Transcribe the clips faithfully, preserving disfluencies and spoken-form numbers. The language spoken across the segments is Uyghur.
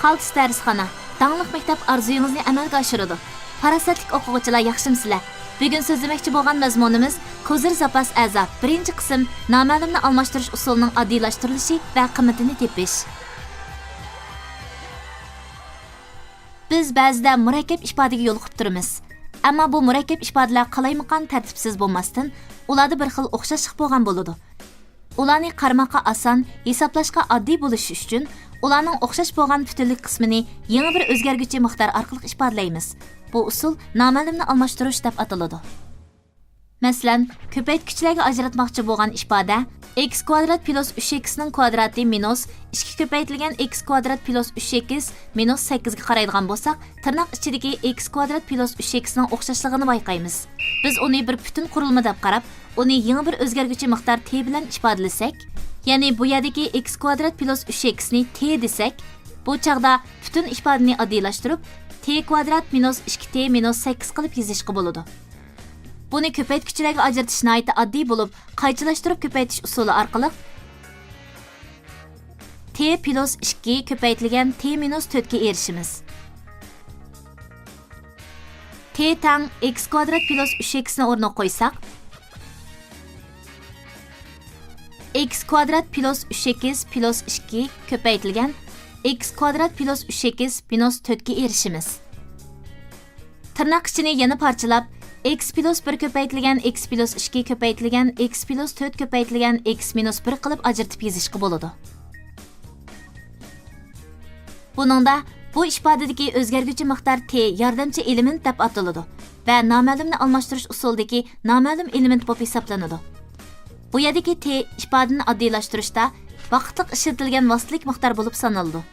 قالتىس دەرسخانا، داڭلىق مەكتەپ ئارزۇيىڭىزنى ئەمەلگە ئاشۇرىدۇ. پاراسەتلىك ئوقۇغۇچىلار، ياخشىمۇسىلەر؟ بۈگۈن سۆزلىمەكچى بولغان مەزمۇنىمىز كوزىر زاپاس ئەزا، بىرىنچى قىسىم، نامەلۇمنى ئالماشتۇرۇش ئۇسۇلىنىڭ ئاددىيلاشتۇرۇلۇشى ۋە قىممىتىنى تېپىش. بىز بەزىدە مۇرەككەپ ئىپادىگە يولۇقۇپ تۇرىمىز. ئەمما بۇ مۇرەككەپ ئىپادىلەر قالايمىقان، تەرتىپسىز بولماستىن، ئۇلاردا بىر خىل ئوخشاشلىق بولغان بولىدۇ. ئۇلارنى قارىماققا ئاسان، ھېسابلاشقا ئاددىي بولۇشى ئۈچۈن، ئۇلارنىڭ ئوخشاش بولغان پۈتۈنلۈك قىسمىنى يېڭى بىر ئۆزگەرگۈچى مىقدار ئارقىلىق ئىپادىلەيمىز. بۇ ئۇسۇل نامەلۇمنى ئالماشتۇرۇش دەپ ئاتىلىدۇ. مەسىلەن، كۆپەيتكۈچلەرگە ئاجراتماقچى بولغان ئىپادە، ئېكس كۋادرات پلۇس ئۈچ ئېكسنىڭ كۋادراتى مىنۇس ئىككى كۆپەيتىلگەن ئېكس كۋادرات پلۇس ئۈچ ئېكس مىنۇس سەككىزگە قارايدىغان بولساق، تىرناق ئىچىدىكى ئېكس كۋادرات پلۇس ئۈچ ئېكسنىڭ ئوخشاشلىقىنى بايقايمىز. بىز ئۇنى بىر پۈتۈن قۇرۇلما دەپ قاراپ، ئۇنى يېڭى بىر ئۆزگەرگۈچى مىقدار تې بىلەن ئىپادىلىسەك، يەنى بۇ يەردىكى ئېكس كۋادرات پلۇس ئۈچ ئېكسنى تې دېسەك، بۇ چاغدا پۈتۈن ئىپادىنى ئاددىيلاشتۇرۇپ، تې كۋادرات مىنۇس ئىككى تې مىنۇس سەككىز قىلىپ يېزىشقا بولىدۇ. بۇنى كۆپەيتكۈچلەرگە ئاجرىتىش ناھايىتى ئاددىي بولۇپ، قايچىلاشتۇرۇپ كۆپەيتىش ئۇسۇلى ئارقىلىق تې پلۇس ئىككى كۆپەيتىلگەن تې مىنۇس تۆتكە ئېرىشىمىز. تې تەڭ ئېكس كۋادرات پلۇس ئۈچ ئېكسنى ئورنىغا قويساق، ئېكس كۋادرات پلۇس ئۈچ ئېكس پلۇس ئىككى كۆپەيتىلگەن ئېكس كۋادرات پلۇس ئۈچ ئېكس مىنۇس تۆتكە ئېرىشىمىز. تىرناق ئىچىنى يەنە پارچىلاپ، ئېكس پلۇس بىر كۆپەيتىلگەن ئېكس پلۇس ئىككى كۆپەيتىلگەن ئېكس پلۇس تۆت كۆپەيتىلگەن ئېكس مىنۇس بىر قىلىپ ئاجرىتىپ يېزىشقا بولىدۇ. بۇنىڭدا بۇ ئىپادىدىكى ئۆزگەرگۈچى مىقدار تې ياردەمچى ئېلېمېنت دەپ ئاتىلىدۇ ۋە نامەلۇمنى ئالماشتۇرۇش ئۇسۇلىدىكى نامەلۇم ئېلېمېنت بولۇپ ھېسابلىنىدۇ. بۇ يەردىكى تې ئىپادىنى ئاددىيلاشتۇرۇشتا ۋاقىتلىق ئىشلىتىلگەن ۋاسىتىلىك مىقدار بولۇپ سانىلىدۇ.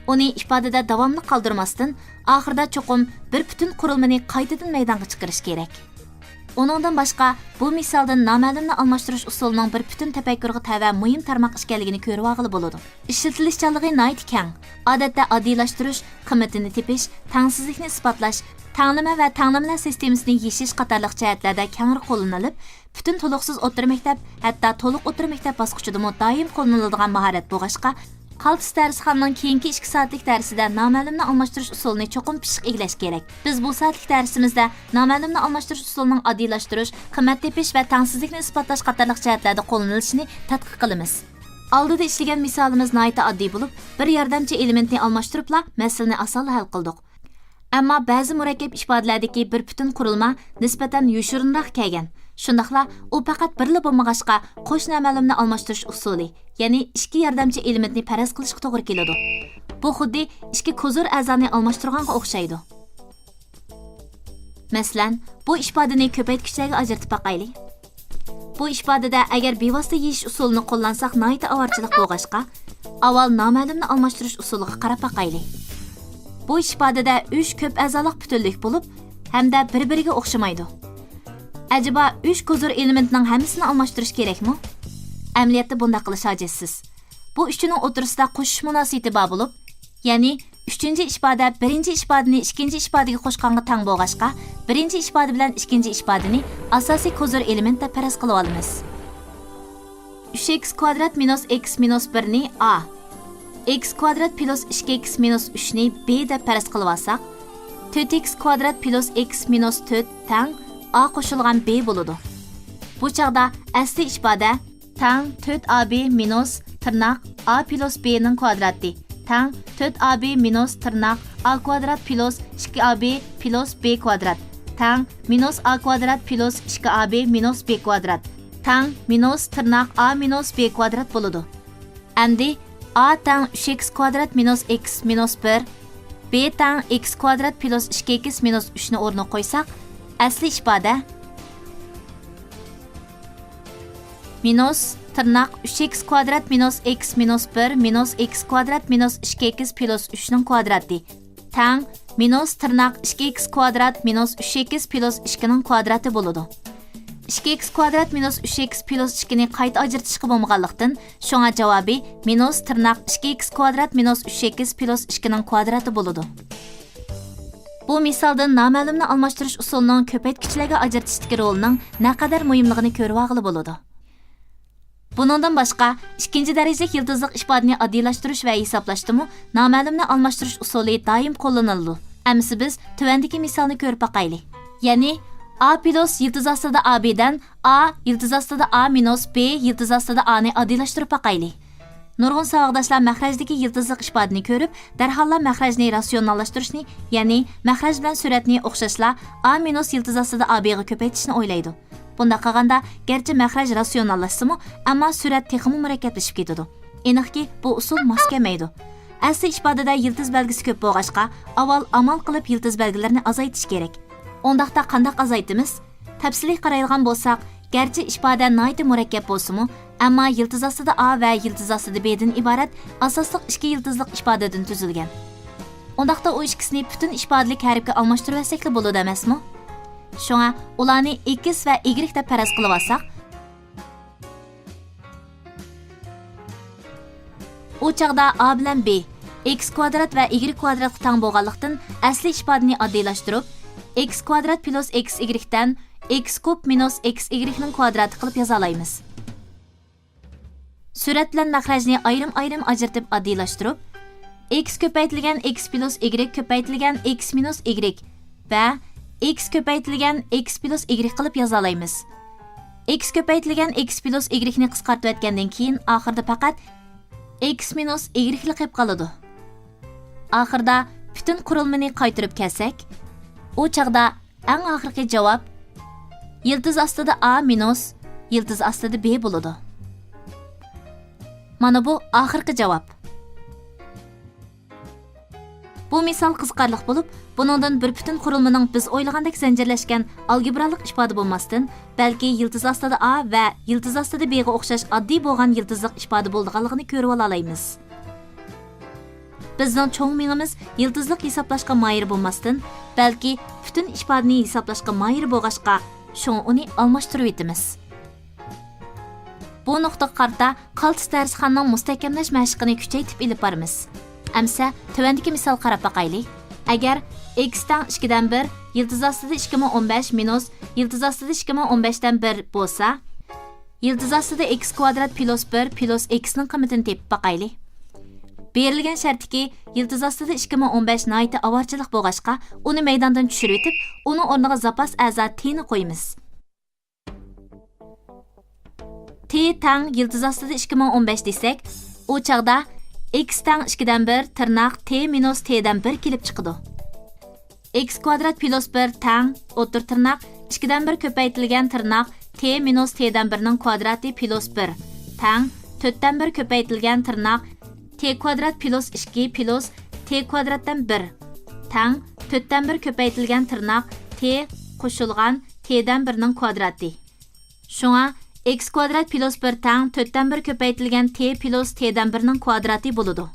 ئۇنى ئىپادىدە داۋاملىق قالدۇرماستىن، ئاخىرىدا چوقۇم بىر پۈتۈن قۇرۇلمىنى قايتىدىن مەيدانغا چىقىرىش كېرەك. ئۇنىڭدىن باشقا، بۇ مىسالدىن نامەلۇمنى ئالماشتۇرۇش ئۇسۇلىنىڭ بىر پۈتۈن تەپەككۇرغا تەۋە مۇھىم تارماق ئىكەنلىكىنى كۆرۈۋالغىلى بولىدۇ. ئىشلىتىلىشچانلىقى ناھايىتى كەڭ. ئادەتتە ئاددىيلاشتۇرۇش، قىممىتىنى تېپىش، تەڭسىزلىكنى ئىسپاتلاش، تەڭلىمە ۋە تەڭلىمىلەر سىستېمىسىنى يېشىش قاتارلىق جەھەتلەردە كەڭرى قوللىنىلىپ، پۈتۈن تولۇقسىز ئوتتۇرا مەكتەپ، ھەتتا تولۇق ئوتتۇرا مەكتەپ باسقۇچىدىمۇ دائىم قوللىنىلىدىغان ماھارەت بولغاچقا، قالتىس دەرسخانىنىڭ كېيىنكى ئىككى سائەتلىك دەرسىدە نامەلۇمنى ئالماشتۇرۇش ئۇسۇلىنى چوقۇم پىششىق ئىگىلەش كېرەك. بىز بۇ سائەتلىك دەرسىمىزدە نامەلۇمنى ئالماشتۇرۇش ئۇسۇلىنىڭ ئاددىيلاشتۇرۇش، قىممەت تېپىش ۋە تەڭسىزلىكنى ئىسپاتلاش قاتارلىق جەھەتلەردە قوللىنىلىشىنى تەتقىق قىلىمىز. ئالدىدا ئىشلىگەن مىسالىمىز ناھايىتى ئاددىي بولۇپ، بىر ياردەمچى ئېلېمېنتنى ئالماشتۇرۇپلا مەسىلىنى ئاسانلا ھەل قىلدۇق. ئەمما بەزى مۇرەككەپ ئىپادىلەردىكى بىر پۈتۈن قۇرۇلما نىسبەتەن يوشۇرۇنراق كەلگەن. شۇنداقلا ئۇ پەقەت بىرلا بولمىغاچقا، قوش نامەلۇمنى ئالماشتۇرۇش ئۇسۇلى، يەنى ئىككى ياردەمچى ئېلېمېنتنى پەرەز قىلىشقا توغرا كېلىدۇ. بۇ خۇددى ئىككى كوزۇر ئەزانى ئالماشتۇرغانغا ئوخشايدۇ. مەسىلەن، بۇ ئىپادىنى كۆپەيتكۈچلەرگە ئاجرىتىپ باقايلى. بۇ ئىپادىدە ئەگەر بىۋاسىتە يېيىش ئۇسۇلىنى قوللانساق ناھايىتى ئاۋارىچىلىق بولغاچقا، ئاۋۋال نامەلۇمنى ئالماشتۇرۇش ئۇسۇلىغا قاراپ باقايلى. بۇ ئىپادىدە ئۈچ كۆپ ئەزالىق پۈتۈنلۈك بولۇپ، ھەمدە بىر-بىرىگە ئوخشىمايدۇ. ئەجەبا ئۈچ كوزۇر ئېلېمېنتنىڭ ھەممىسىنى ئالماشتۇرۇش كېرەكمۇ؟ ئەمەلىيەتتە بۇنداق قىلىش ھاجەتسىز. بۇ ئۈچىنىڭ ئوتتۇرىسىدا قوشۇش مۇناسىۋىتى بار بولۇپ، يەنى ئۈچىنچى ئىپادە بىرىنچى ئىپادىنى ئىككىنچى ئىپادىگە قوشقانغا تەڭ بولغاچقا، بىرىنچى ئىپادە بىلەن ئىككىنچى ئىپادىنى ئاساسىي كوزۇر ئېلېمېنت دەپ پەرەز قىلىۋالىمىز. ئۈچ ئېكس كۋادرات مىنۇس ئېكس مىنۇس بىرنى ئا، ئېكس كۋادرات پلۇس ئىككى ئېكس مىنۇس ئۈچنى بې دەپ پەرەز قىلىۋالساق، تۆت ئېكس كۋادرات پلۇس ئېكس مىنۇس تۆت تەڭ ئا قوشۇلغان بې بولىدۇ. بۇ چاغدا ئەسلى ئىپادە تەڭ تۆت ئا بې مىنۇس تىرناق ئا پلۇس بېنىڭ كۋادراتى تەڭ تۆت ئا بې مىنۇس تىرناق ئا كۋادرات پلۇس ئىككى ئا بې پلۇس بې كۋادرات تەڭ مىنۇس ئا كۋادرات پلۇس ئىككى ئا بې مىنۇس بې كۋادرات تەڭ مىنۇس تىرناق ئا مىنۇس بې كۋادرات بولىدۇ. ئەمدى ئا تەڭ ئۈچ ئېكس كۋادرات مىنۇس ئېكس مىنۇس بىر، بې تەڭ ئېكس كۋادرات پلۇس ئىككى ئېكس مىنۇس ئۈچنى ئورنىغا قويساق، ئەسلى ئىپادە مىنۇس تىرناق ئۈچ ئېكس كۋادرات مىنۇس ئېكس مىنۇس بىر مىنۇس ئېكس كۋادرات مىنۇس ئىككى ئېكس پلۇس ئۈچنىڭ كۋادراتى تەڭ مىنۇس تىرناق ئىككى ئېكس كۋادرات مىنۇس ئۈچ ئېكس پلۇس ئىككىنىڭ كۋادراتى بولىدۇ. ئىككى ئېكس كۋادرات مىنۇس ئۈچ ئېكس پلۇس ئىككىنى قايتا ئاجرىتىشقا بولمىغانلىقتىن، شۇڭا جاۋابى مىنۇس تىرناق ئىككى ئېكس كۋادرات مىنۇس ئۈچ ئېكس پلۇس ئىككىنىڭ كۋادراتى بولىدۇ. بۇ مىسالدىن نامەلۇمنى ئالماشتۇرۇش ئۇسۇلىنىڭ كۆپەيتكۈچلەرگە ئاجرىتىشتىكى رولىنىڭ نەقەدەر مۇھىملىقىنى كۆرۈۋالغىلى بولىدۇ. بۇنىڭدىن باشقا، ئىككىنچى دەرىجىلىك يىلتىزلىق ئىپادىنى ئاددىيلاشتۇرۇش ۋە ھېسابلاشتىمۇ نامەلۇمنى ئالماشتۇرۇش ئۇسۇلى دائىم قوللىنىلىدۇ. ئەمىسە بىز تۆۋەندىكى مىسالنى كۆرۈپ باقايلى. يەنى، ئا پلۇس يىلتىز ئاستىدا ئا بىدىن ئا يىلتىز ئاستىدا ئا مىنۇس بى يىلتىز ئاستىدا ئانى ئاددىيلاشتۇرۇپ باقايلى. نۇرغۇن ساۋاقداشلار مەخرەجدىكى يىلتىزلىق ئىپادىنى كۆرۈپ، دەرھاللا مەخرەجنى راتسىيوناللاشتۇرۇشنى، يەنى مەخرەج بىلەن سۈرئەتنى ئوخشاشلا ئا مىنۇس يىلتىز ئاستىدا ئا بىغا كۆپەيتىشنى ئويلايدۇ. بۇنداق قىلغاندا، گەرچە مەخرەج راتسىيوناللاشسىمۇ، ئەمما سۈرئەت تېخىمۇ مۇرەككەپلىشىپ كېتىدۇ. ئېنىقكى، بۇ ئۇسۇل ماس كەلمەيدۇ. ئەسلى ئىپادىدە يىلتىز بەلگىسى كۆپ بولغاچقا، ئاۋۋال ئامال قىلىپ يىلتىز بەلگىلىرىنى ئازايتىش كېرەك. ئۇنداقتا قانداق ئازايتىمىز؟ تەپسىلىي قارايدىغان بولساق، گەرچە ئىپادە ناھايىتى مۇرەككەپ بولسىمۇ، ئەمما يىلتىز ئاستىدا ئا ۋە يىلتىز ئاستىدا بىدىن ئىبارەت ئاساسلىق ئىككى يىلتىزلىق ئىپادىدىن تۈزۈلگەن. ئۇنداقتا ئۇ ئىككىسىنى پۈتۈن ئىپادىلىك ھەرپكە ئالماشتۇرۇۋەتسەكلا بولىدۇ ئەمەسمۇ؟ شۇڭا ئۇلارنى ئېكس ۋە ئىگرېك دەپ پەرەز قىلىۋالساق، ئۇ چاغدا ئا بىلەن بى ئېكس كۋادرات ۋە ئىگرېك كۋادراتقا تەڭ بولغانلىقتىن، ئەسلى ئىپادىنى ئاددىيلاشتۇرۇپ، ئېكس كۋادرات پلۇس ئېكس ئىگرېكتىن ئېكس كۇب مىنۇس ئېكس ئىگرېكنىڭ كۋادراتى قىلىپ يازالايمىز. سۈرەت بىلەن مەخرەجنى ئايرىم-ئايرىم ئاجرىتىپ ئاددىيلاشتۇرۇپ، ئېكس كۆپەيتىلگەن ئېكس پلۇس ئىگرېك كۆپەيتىلگەن ئېكس مىنۇس ئىگرېك ۋە ئېكس كۆپەيتىلگەن ئېكس پلۇس ئىگرېك قىلىپ يازالايمىز. ئېكس كۆپەيتىلگەن ئېكس پلۇس ئىگرېكنى قىسقارتىۋەتكەندىن كېيىن، ئاخىرىدا پەقەت ئېكس مىنۇس ئىگرېكلا قېلىپ قالىدۇ. ئاخىرىدا پۈتۈن قۇرۇلمىنى قايتۇرۇپ كەلسەك، ئۇ چاغدا ئەڭ ئاخىرقى جاۋاب يىلتىز ئاستىدا ئا مىنۇس يىلتىز ئاستىدا بى بولىدۇ. مانا بۇ ئاخىرقى جاۋاب. بۇ مىسال قىزىقارلىق بولۇپ، بۇنىڭدىن بىر پۈتۈن قۇرۇلمىنىڭ بىز ئويلىغاندەك زەنجىرلەشكەن ئالگېبرالىق ئىپادە بولماستىن، بەلكى يىلتىز ئاستىدا ئا ۋە يىلتىز ئاستىدا بىغا ئوخشاش ئاددىي بولغان يىلتىزلىق ئىپادە بولىدىغانلىقىنى كۆرۈۋالالايمىز. بىزنىڭ چوڭ مېڭىمىز يىلتىزلىق ھېسابلاشقا ماھىر بولماستىن، بەلكى پۈتۈن ئىپادىنى ھېسابلاشقا ماھىر بولغاچقا، شۇڭا ئۇنى ئالماشتۇرۇۋېتىمىز. بۇ نۇقتىغا قارىتا قالتىس دەرسخانىنىڭ مۇستەھكەملەش مەشىقىنى كۈچەيتىپ ئېلىپ بارىمىز. ئەمسە تۆۋەندىكى مىسال قاراپ باقايلى. ئەگەر ئېكس تەڭ ئىككىدىن بىر، يىلتىز ئاستىدا ئىككى مىڭ ئون بەش مىنۇس يىلتىز ئاستىدا ئىككى مىڭ ئون بەشتىن بىر بولسا، يىلتىز ئاستىدا ئېكس كۋادرات پلۇس بىر پلۇس ئېكسنىڭ قىممىتىنى تېپىپ باقايلى. بېرىلگەن شەرتتىكى يىلتىز ئاستىدا ئىككى مىڭ ئون بەش ناھايىتى ئاۋارىچىلىق بولغاچقا، ئۇنى مەيداندىن چۈشۈرۈۋېتىپ، ئۇنىڭ ئورنىغا زاپاس ئەزا تېنى قويىمىز. تې تەڭ يىلتىز ئاستىدا ئىككى مىڭ ئون بەش دېسەك، ئۇ چاغدا ئېكس تەڭ ئىككىدىن بىر تىرناق تې مىنۇس تېدىن بىر كېلىپ چىقىدۇ. ئېكس كۋادرات پلۇس بىر تەڭ ئوتتۇرا تىرناق ئىككىدىن بىر كۆپەيتىلگەن تىرناق تې مىنۇس تېدىن بىرنىڭ كۋادراتى پلۇس بىر تەڭ تۆتتىن بىر كۆپەيتىلگەن تىرناق تې كۋادرات پلۇس ئىككى پلۇس تې كۋادراتتىن بىر تەڭ تۆتتىن بىر كۆپەيتىلگەن تىرناق تې قوشۇلغان تېدىن بىرنىڭ كۋادراتى. شۇڭا، ئېكس كۋادرات پلۇس بىر تەڭ تۆتتىن بىر كۆپەيتىلگەن تې پلۇس تېدىن بىرنىڭ كۋادراتى بولىدۇ.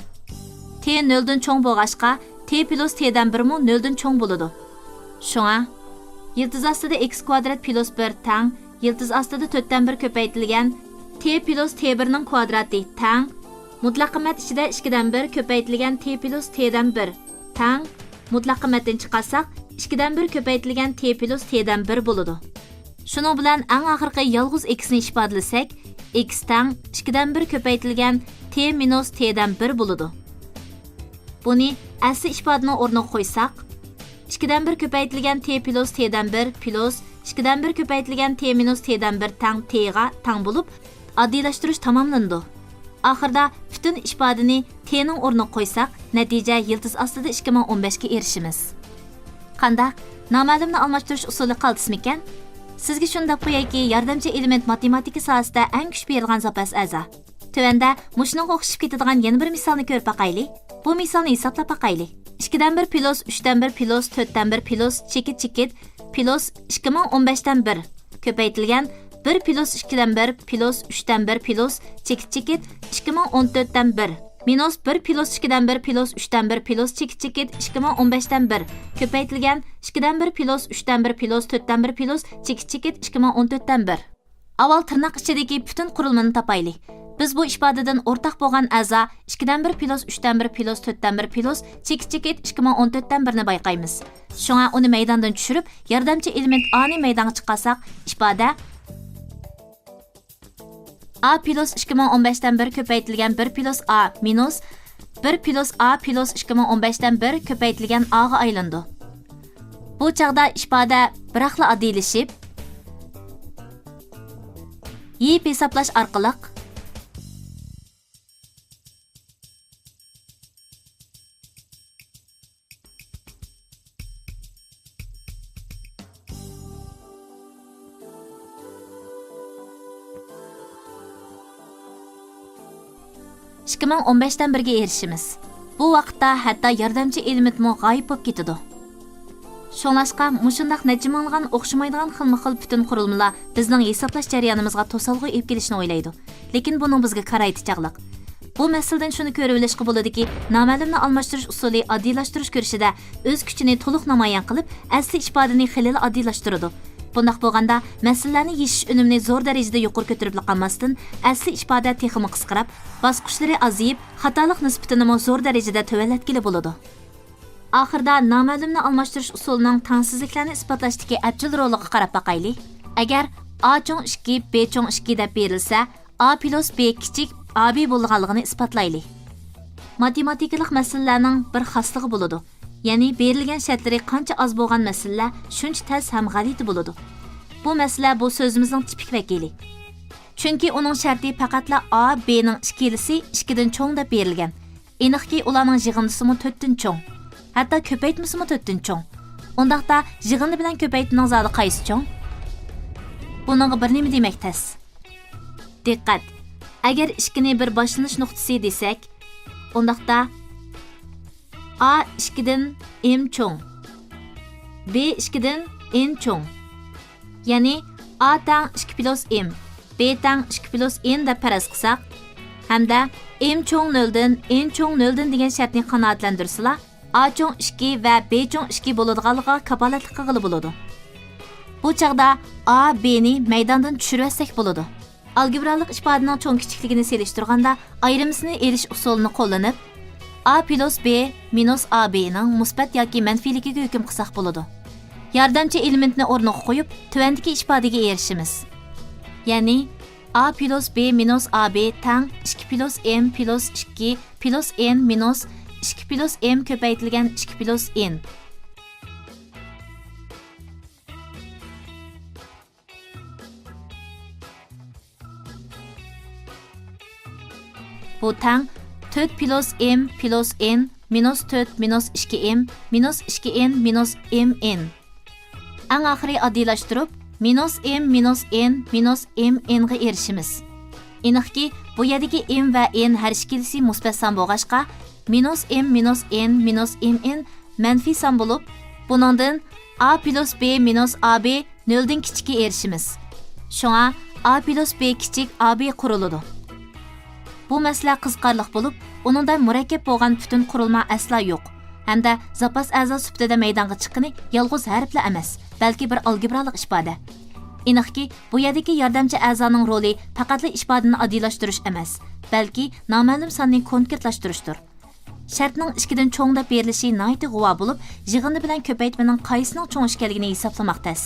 تې نۆلدىن چوڭ بولغاچقا، تې پلۇس تېدىن بىرمۇ نۆلدىن چوڭ بولىدۇ. شۇڭا، يىلتىز ئاستىدا ئېكس كۋادرات پلۇس بىر تەڭ يىلتىز ئاستىدا تۆتتىن بىر كۆپەيتىلگەن تې پلۇس تې بىرنىڭ كۋادراتى تەڭ مۇتلەق قىممەت ئىچىدە ئىككىدىن بىر كۆپەيتىلگەن تې پلۇس تېدىن بىر تەڭ مۇتلەق قىممەتتىن چىقارساق، ئىككىدىن بىر كۆپەيتىلگەن تې پلۇس تېدىن بىر بولىدۇ. شۇنىڭ بىلەن ئەڭ ئاخىرقى يالغۇز ئېكسنى ئىپادىلىسەك، ئېكس تەڭ ئىككىدىن بىر كۆپەيتىلگەن تې مىنۇس تېدىن بىر بولىدۇ. بۇنى ئەسلى ئىپادىنىڭ ئورنىغا قويساق، ئىككىدىن بىر كۆپەيتىلگەن تې پلۇس تېدىن بىر پلۇس ئىككىدىن بىر كۆپەيتىلگەن تې مىنۇس تېدىن بىر تەڭ تېغا تەڭ بولۇپ، ئاددىيلاشتۇرۇش تاماملىنىدۇ. ئاخىرىدا پۈتۈن ئىپادىنى تېنىڭ ئورنىغا قويساق، نەتىجە يىلتىز ئاستىدا ئىككى مىڭ ئون بەشكە ئېرىشىمىز. قانداق؟ نامەلۇمنى ئالماشتۇرۇش ئۇسۇلى قالتىسمىكەن؟ سىزگە شۇنى دەپ قويايكى، ياردەمچى ئېلېمېنت ماتېماتىكا ساھەسىدە ئەڭ كۈچ بېرىدىغان زاپاس ئەزا. تۆۋەندە مۇشۇنىڭغا ئوخشىشىپ كېتىدىغان يەنە بىر مىسالنى كۆرۈپ باقايلى. بۇ مىسالنى ھېسابلاپ باقايلى. ئىككىدىن بىر پلۇس ئۈچتىن بىر پلۇس تۆتتىن بىر پلۇس چېكىت چېكىت پلۇس ئىككى مىڭ ئون بەشتىن بىر كۆپەيتىلگەن بىر پلۇس ئىككىدىن بىر پلۇس ئۈچتىن بىر پلۇس چېكىت چېكىت ئىككى مىڭ ئون تۆتتىن بىر مىنۇس بىر پلۇس ئىككىدىن بىر پلۇس ئۈچتىن بىر پلۇس چېكىت چېكىت ئىككى مىڭ ئون بەشتىن بىر كۆپەيتىلگەن ئىككىدىن بىر پلۇس ئۈچتىن بىر پلۇس تۆتتىن بىر پلۇس چېكىت چېكىت ئىككى مىڭ ئون تۆتتىن بىر. ئاۋۋال تىرناق ئىچىدىكى پۈتۈن قۇرۇلمىنى تاپايلى. بىز بۇ ئىپادىدىن ئورتاق بولغان ئەزا ئىككىدىن بىر پلۇس ئۈچتىن بىر پلۇس تۆتتىن بىر پلۇس چېكىت چېكىت ئىككى مىڭ ئون تۆتتىن بىرنى بايقايمىز. شۇڭا ئۇنى مەيداندىن چۈشۈرۈپ، ياردەمچى ئېلېمېنت ئانى مەيدانغا چىقارساق، ئىپادە ئا پلۇس ئىككى مىڭ ئون بەشتىن بىر كۆپەيتىلگەن بىر پلۇس ئا مىنۇس بىر پلۇس ئا پلۇس ئىككى مىڭ ئون بەشتىن بىر كۆپەيتىلگەن ئاغا ئايلىنىدۇ. بۇ چاغدا ئىپادە بىراقلا ئاددىيلىشىپ، يېيىپ ھېسابلاش ئارقىلىق ئىككى مىڭ ئون بەشتىن بىرگە ئېرىشىمىز. بۇ ۋاقىتتا ھەتتا ياردەمچى ئېلېمېنتمۇ غايىب بولۇپ كېتىدۇ. شۇڭلاشقا، مۇشۇنداق نەچچە مىڭلىغان ئوخشىمايدىغان خىلمۇ خىل پۈتۈن قۇرۇلمىلار بىزنىڭ ھېسابلاش جەريانىمىزغا توسالغۇ ئېلىپ كېلىشنى ئويلايدۇ. لېكىن بۇنىڭ بىزگە كارايتى چاغلىق. بۇ مەسىلىدىن شۇنى كۆرۈۋېلىشقا بولىدۇكى، نامەلۇمنى ئالماشتۇرۇش ئۇسۇلى ئاددىيلاشتۇرۇش كۈرىشىدە ئۆز كۈچىنى تولۇق نامايان قىلىپ، ئەسلى ئىپادىنى خېلىلا ئاددىيلاشتۇرىدۇ. بۇنداق بولغاندا، مەسىلىلەرنى يېشىش ئۈنۈمىنى زور دەرىجىدە يۇقىرى كۆتۈرۈپلا قالماستىن، ئەسلى ئىپادە تېخىمۇ قىسقىراپ، باسقۇچلىرى ئازىيىپ، خاتالىق نىسبىتىنىمۇ زور دەرىجىدە تۆۋەنلەتكىلى بولىدۇ. ئاخىرىدا نامەلۇمنى ئالماشتۇرۇش ئۇسۇلىنىڭ تەڭسىزلىكلەرنى ئىسپاتلاشتىكى ئەپچىل رولىغا قاراپ باقايلى. ئەگەر ئا چوڭ ئىككى، بې چوڭ ئىككى دەپ بېرىلسە، ئا پلۇس بې كىچىك ئا بې بولىدىغانلىقىنى ئىسپاتلايلى. ماتېماتىكىلىق مەسىلىلەرنىڭ بىر خاسلىقى بولىدۇ، يەنى بېرىلگەن شەرتلىرى قانچە ئاز بولغان مەسىلىلەر شۇنچە تەس ھەم غەلىتە بولىدۇ. بۇ مەسىلە بۇ سۆزىمىزنىڭ تىپىك ۋەكىلى. چۈنكى ئۇنىڭ شەرتى پەقەتلا ئا، بېنىڭ ئىككىلىسى ئىككىدىن چوڭ دەپ بېرىلگەن. ئېنىقكى، ئۇلارنىڭ يىغىندىسىمۇ تۆتتىن چوڭ. ھەتتا كۆپەيتمىسىمۇ تۆتتىن چوڭ. ئۇنداقتا، يىغىندى بىلەن كۆپەيتمىنىڭ زادى قايسى چوڭ؟ بۇنىڭغا بىر نېمە دېمەك تەس. دىققەت! ئەگەر ئىككىنى بىر باشلىنىش نۇقتىسى دېسەك، ئۇنداقتا ئا ئىككىدىن ئېم چوڭ، بې ئىككىدىن ئېن چوڭ. يەنى ئا تەڭ ئىككى پلۇس ئېم، بې تەڭ ئىككى پلۇس ئېن دەپ پەرەز قىلساق، ھەمدە ئېم چوڭ نۆلدىن، ئېن چوڭ نۆلدىن دېگەن شەرتنى قانائەتلەندۈرسىلا، ئا چوڭ ئىككى ۋە بې چوڭ ئىككى بولىدىغانلىقىغا كاپالەتلىك قىلغىلى بولىدۇ. بۇ چاغدا ئا، بېنى مەيداندىن چۈشۈرۈۋەتسەك بولىدۇ. ئالگېبرالىق ئىپادىنىڭ چوڭ كىچىكلىكىنى سېلىشتۇرغاندا، ئايرىمىسىنى ئېلىش ئۇسۇلىنى قوللىنىپ، ئا پلۇس بې مىنۇس ئا بېنىڭ مۇسبەت ياكى مەنپىيلىكىگە ھۆكۈم قىلساق بولىدۇ. ياردەمچى ئېلېمېنتنى ئورنىغا قويۇپ، تۆۋەندىكى ئىپادىگە ئېرىشىمىز. يەنى، ئا پلۇس بې مىنۇس ئا بې تەڭ ئىككى پلۇس ئېم پلۇس ئىككى پلۇس ئېن مىنۇس ئىككى پلۇس ئېم كۆپەيتىلگەن ئىككى پلۇس ئېن. بۇ تەڭ تۆت پلۇس ئېم پلۇس ئېن مىنۇس تۆت مىنۇس ئىككى ئېم مىنۇس ئىككى ئېن مىنۇس ئېم ئېن. ئەڭ ئاخىرى ئاددىيلاشتۇرۇپ، مىنۇس ئېم مىنۇس ئېن مىنۇس ئېم ئېنغا ئېرىشىمىز. ئېنىقكى، بۇ يەردىكى ئېم ۋە ئېن ھەر ئىككىلىسى مۇسبەت سان بولغاچقا، مىنۇس ئېم مىنۇس ئېن مىنۇس ئېم ئېن مەنپىي سان بولۇپ، بۇنىڭدىن ئا پلۇس بې مىنۇس ئا بې نۆلدىن كىچىككە ئېرىشىمىز. شۇڭا ئا پلۇس بې كىچىك ئا بې قۇرۇلىدۇ. بۇ مەسىلە قىزىقارلىق بولۇپ، ئۇنىڭدا مۇرەككەپ بولغان پۈتۈن قۇرۇلما ئەسلا يوق ھەمدە زاپاس ئەزا سۈپىتىدە مەيدانغا چىققىنى يالغۇز ھەرپلا ئەمەس، بەلكى بىر ئالگېبرالىق ئىپادە. ئېنىقكى، بۇ يەردىكى ياردەمچى ئەزانىڭ رولى پەقەتلا ئىپادىنى ئاددىيلاشتۇرۇش ئەمەس، بەلكى نامەلۇم ساننى كونكرېتلاشتۇرۇشتۇر. شەرتنىڭ ئىككىدىن چوڭ دەپ بېرىلىشى ناھايىتى غۇۋا بولۇپ، يىغىندى بىلەن كۆپەيتمىنىڭ قايسىنىڭ چوڭ ئىكەنلىكىنى ھېسابلىماق تەس.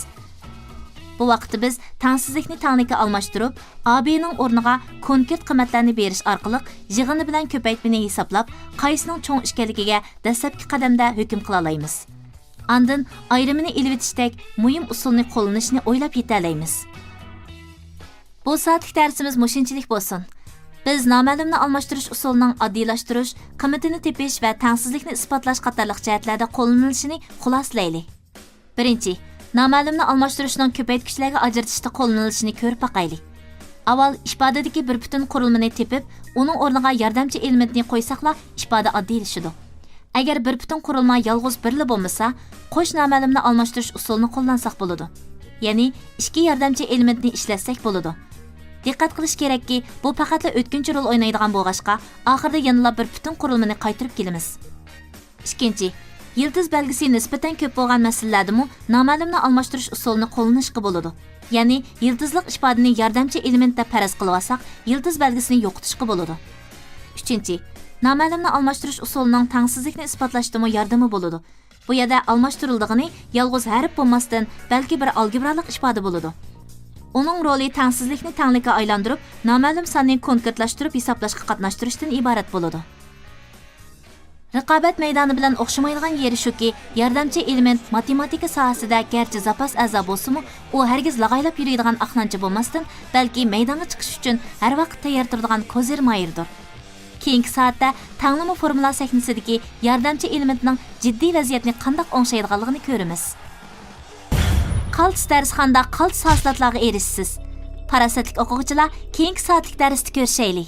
بۇ ۋاقىتتا بىز تەڭسىزلىكنى تەڭلىككە ئالماشتۇرۇپ، ئا بېنىڭ ئورنىغا كونكرېت قىممەتلەرنى بېرىش ئارقىلىق يىغىندى بىلەن كۆپەيتمىنى ھېسابلاپ، قايسىنىڭ چوڭ ئىكەنلىكىگە دەسلەپكى قەدەمدە ھۆكۈم قىلالايمىز. ئاندىن ئايرىمىنى ئېلىۋېتىشتەك مۇھىم ئۇسۇلنى قوللىنىشنى ئويلاپ يېتەلەيمىز. بۇ سائەتلىك دەرسىمىز مۇشۇنچىلىك بولسۇن. بىز نامەلۇمنى ئالماشتۇرۇش ئۇسۇلىنىڭ ئاددىيلاشتۇرۇش، قىممىتىنى تېپىش ۋە تەڭسىزلىكنى ئىسپاتلاش قاتارلىق جەھەتلەردە قوللىنىلىشىنى خۇلاسىلەيلى. بىرىنچى، نامەلۇمنى ئالماشتۇرۇشنىڭ كۆپەيتكۈچلەرگە ئاجرىتىشتا قوللىنىلىشىنى كۆرۈپ باقايلى. ئاۋۋال ئىپادىدىكى بىر پۈتۈن قۇرۇلمىنى تېپىپ، ئۇنىڭ ئورنىغا ياردەمچى ئېلېمېنتنى قويساقلا، ئىپادە ئاددىيلىشىدۇ. ئەگەر بىر پۈتۈن قۇرۇلما يالغۇز بىرلا بولمىسا، قوش نامەلۇمنى ئالماشتۇرۇش ئۇسۇلىنى قوللانساق بولىدۇ. يەنى ئىككى ياردەمچى ئېلېمېنتنى ئىشلەتسەك بولىدۇ. دىققەت قىلىش كېرەككى، بۇ پەقەتلا ئۆتكۈنچى رول ئوينايدىغان بولغاچقا، ئاخىرىدا يەنىلا بىر پۈتۈن قۇرۇلمىنى قايتۇرۇپ كېلىمىز. ئىككىنچى، يىلتىز بەلگىسى نىسبەتەن كۆپ بولغان مەسىلىلەردىمۇ نامەلۇمنى ئالماشتۇرۇش ئۇسۇلىنى قوللىنىشقا بولىدۇ. يەنى يىلتىزلىق ئىپادىنى ياردەمچى ئېلېمېنت دەپ پەرەز قىلىۋالساق، يىلتىز بەلگىسىنى يوقىتىشقا بولىدۇ. ئۈچىنچى، نامەلۇمنى ئالماشتۇرۇش ئۇسۇلىنىڭ تەڭسىزلىكنى ئىسپاتلاشتىمۇ ياردىمى بولىدۇ. بۇ يەردە ئالماشتۇرۇلىدىغىنى يالغۇز ھەرپ بولماستىن، بەلكى بىر ئالگېبرالىق ئىپادە بولىدۇ. ئۇنىڭ رولى تەڭسىزلىكنى تەڭلىككە ئايلاندۇرۇپ، نامەلۇم ساننى كونكرېتلاشتۇرۇپ ھېسابلاشقا قاتناشتۇرۇشتىن ئىبارەت بولىدۇ. رىقابەت مەيدانى بىلەن ئوخشىمايدىغان يېرى شۇكى، ياردەمچى ئېلېمېنت ماتېماتىكا ساھەسىدە گەرچە زاپاس ئەزا بولسىمۇ، ئۇ ھەرگىز لاغايلاپ يۈرىدىغان ئاقلانچا بولماستىن، بەلكى مەيدانغا چىقىش ئۈچۈن ھەر ۋاقىت تەييار تۇرىدىغان كوزىر ماھىرىدۇر. كېيىنكى سائەتتە تەڭلىمە فورمۇلا سەھنىسىدىكى ياردەمچى ئېلېمېنتنىڭ جىددىي ۋەزىيەتنى قانداق ئوڭشايدىغانلىقىنى كۆرىمىز. قالتىس دەرسخانىدا قالتىس ھاسىلاتلارغا ئېرىشىسىز. پاراسەتلىك ئوقۇغۇچىلار، كېيىنكى سائەتلىك دەرستە كۆرۈشەيلى.